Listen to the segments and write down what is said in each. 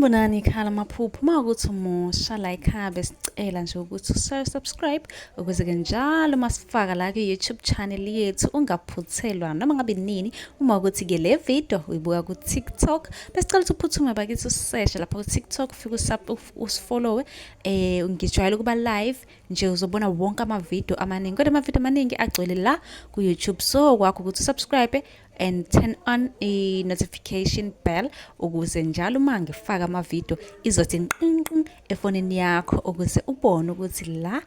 Sanibonani ikhala amaphupho uma ukuthi umusha la ekhaya besicela nje ukuthi usubscribe ukuze ke njalo uma sifaka la ku-YouTube channel yethu ungaphuthelwa noma ngabe nini. Uma ukuthi ke le video uyibuka ku-TikTok, besicela ukuthi uphuthume bakithi useshe lapha ku-TikTok, ufike usifollowe. Ngijwayele ukuba live nje, uzobona wonke amavidiyo amaningi, kodwa amavidiyo amaningi agcwele la ku-YouTube, so kwakho ukuthi usubscribe and turn on i-notification bell ukuze njalo uma ngifaka amavidiyo izothi nqinqin efonini yakho, ukuze ubone ukuthi la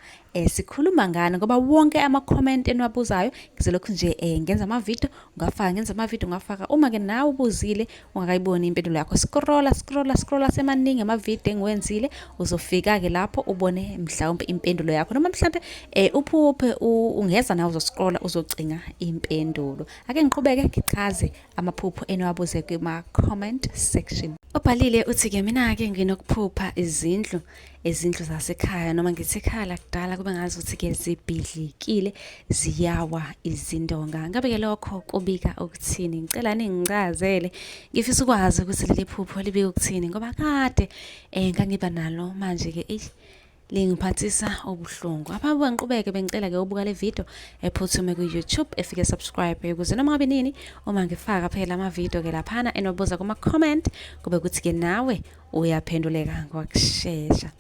sikhuluma ngani, ngoba wonke ama-comment eniwabuzayo ngizolokhu nje ngenza amavidiyo ngafaka, ngenza amavidiyo ngafaka. Uma-ke nawe ubuzile ungakayiboni impendulo yakho, scrolla, scrolla, scrolla, semaningi amavidiyo engiwenzile, uzofika-ke lapho ubone mhlawumbe impendulo yakho, noma mhlawumbe uphuphe ungeza nawe uzoscrolla uzocinga impendulo. Ake ngiqhubeke ngichaze amaphupho eniwabuze kuma-comment section. Ubhalile uthi-ke, mina-ke nginokuphupha izindlu zasekhaya, noma ngithi ekhaya lakudala, kube ngazi ukuthi-ke zibhidlikile, ziyawa izindonga. Ngabe-ke lokho kubika ukuthini? Ngicela ningichazele, ngifisa ukwazi ukuthi leli phupho libika ukuthini, ngoba kade ngangiba nalo, manje-ke eyi lingiphathisa ubuhlungu. Aphambi ngiqhubeke, bengicela-ke ubuka le video ephuthume ku-YouTube, efike subscribe, ukuze noma ngabe nini uma ngifaka phela amavidiyo-ke laphana enobuza kuma-comment, kube kuthi-ke nawe uyaphenduleka ngokushesha.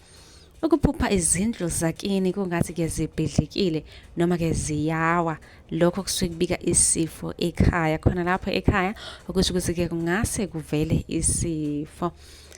Ukuphupha izindlu zakini kungathi-ke zibhidlikile noma-ke ziyawa, lokho kusuke kubika isifo ekhaya, khona lapho ekhaya, okusho ukuthi-ke kungase kuvele isifo.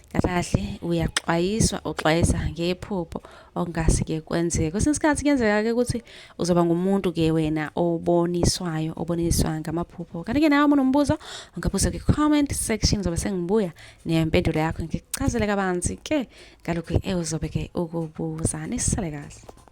Kahle kahle uyaxwayiswa, uxwayisa ngephupho okungase-ke kwenzeke. Kwesinye isikhathi kuyenzeka-ke ukuthi uzoba ngumuntu-ke wena oboniswayo, oboniswa ngamaphupho. Kanti-ke nawe uma unombuzo ungabuza kwi-comment section, ngizobe sengibuya nempendulo yakho, ngikuchazele kabanzi-ke ngalokhu uzobe-ke ukubuza. Nisale kahle.